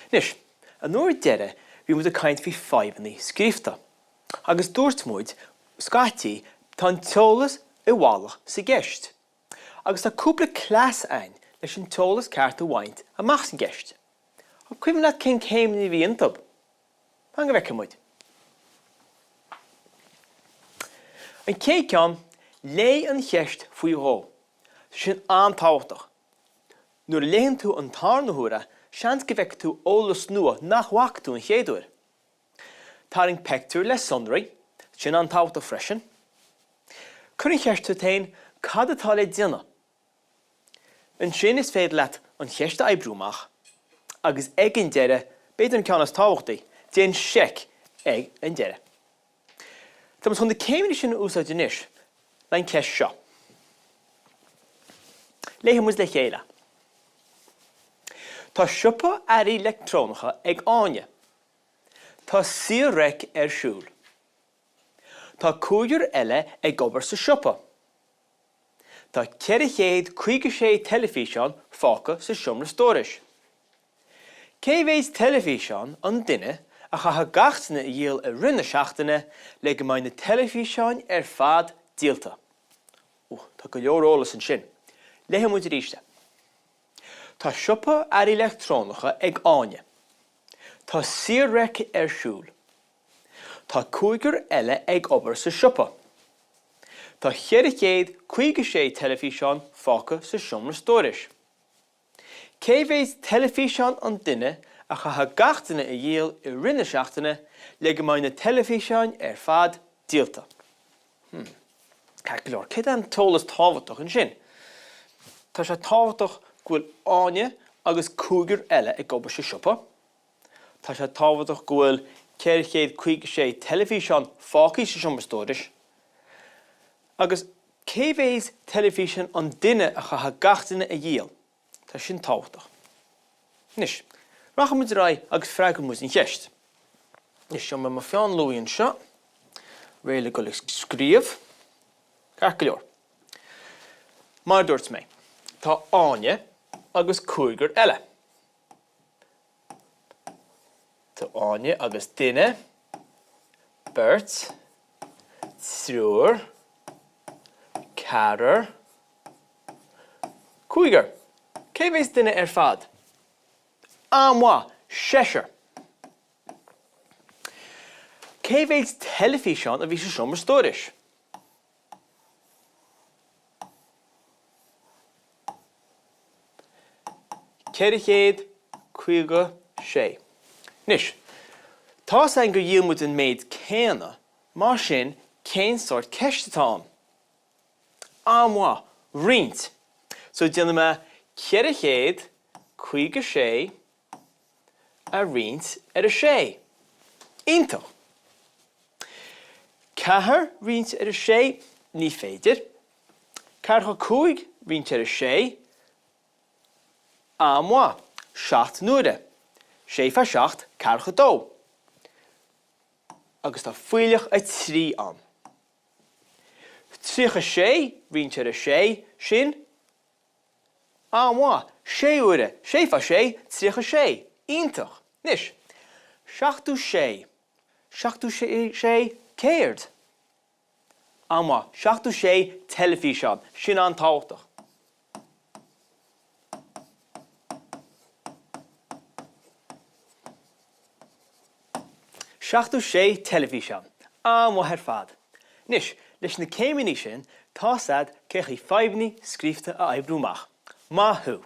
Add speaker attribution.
Speaker 1: Anois, an uair deiridh bhí muid ag caint faoi fadhbanna scríofa agus dúirt muid scaití tá an t-eolas i bhfalach sa gceist agus tá cúpla cleas a'inn leis an t-eolas ceart a bhaint amach as an gceist. An cuimhin leat cén céimeanna a bhí iontu? Fan go bhfeicfidh muid. An chéad ceann, léigh an cheist faoi dhó. Tá sin an-tábhachtach. Nuair a léann tú an tarna huair é, seans go bhfeicfidh tú eolas nua nach bhfaca tú an chéad uair. Tarraing pictiúr le sonraí, sin an-tábhachtach freisin. Cuir an cheist ort féin, cad atá le déanamh? Ansin is féidir leat an cheist a oibriú amach agus ag an deireadh, b'fhéidir an ceann is tábhachtaí, déan seic ag an deireadh. Tá muid chun na céimeanna sin a úsáid anois le an ceist seo. Léifidh muid le chéile. Tá siopa earraí leictreonacha ag Áine. Tá saor-reic ar siúl. Tá cúigear eile ag obair sa siopa. Tá 456 teilifíseán fágtha sa seomra stórais. Cé mhéid teilifíseán an duine a chaithfidh gach duine a dhíol i rith na seachtaine le go mbeidh na teilifíseáin ar fad díolta? Ó, tá go leor eolas ansin. Léifidh muid arís é. Tá siopa earraí leictreonacha ag Áine. Tá saor-reic ar siúl. Tá cúigear eile ag obair sa siopa. Tá 456 teilifíseán fágtha sa seomra stórais. Cé mhéid teilifíseán an duine a chaithfidh gach duine a dhíol i rith na seachtaine le go mbeidh na teilifíseáin ar fad díolta? Hmm. Ceart go leor, céard é an t-eolas tábhachtach ansin? Tá sé tábhachtach go bhfuil Áine agus cúigear eile ag obair sa siopa. Tá sé tábhachtach go bhfuil 456 teilifíseán fágtha sa seomra stórais. Agus cé mhéid teilifíseán an duine a chaithfidh gach duine a dhíol? Tá sin tábhachtach. Anois, rachaidh muid ar aghaidh agus freagróidh muid an cheist. Anois, seo mo pheann luaidhe anseo, réidh le dul ag scríobh. Ceart go leor. Mar a dúirt mé, tá Áine agus cúigear eile. Tá Áine agus duine, beirt, triúr, ceathrar, cúigear. Cé mhéad duine ar fad? An-mhaith, seisear. Cé mhéad teilifíseán a bhí sa seomra stórais? 456. Anois, tá's againn gur dhíol muid an méid céanna, mar sin cén sórt ceist atá ann? An-mhaith, roinnt. So déanfaidh mé 456 a roinnt ar 6. Iontach! 4 roinnt ar 6, ní féidir. 45 roinnt ar 6, an-mhaith, 7 n-uaire. 6 fá 7, 42. Agus tá fuílleach 3 ann. 36 roinnt ar 6, sin An-mhaith! Sé huaire! Sé fá sé, 36! Iontach! Anois, 76. 76 céard? An-mhaith! 76 teilifíseán. Sin an-tábhachtach. 76 teilifíseán. An-mhaith ar fad. Anois, leis na céimeanna sin, tá's a'd cé chaoi fadhbanna scríofa a oibriú amach. Maith thú!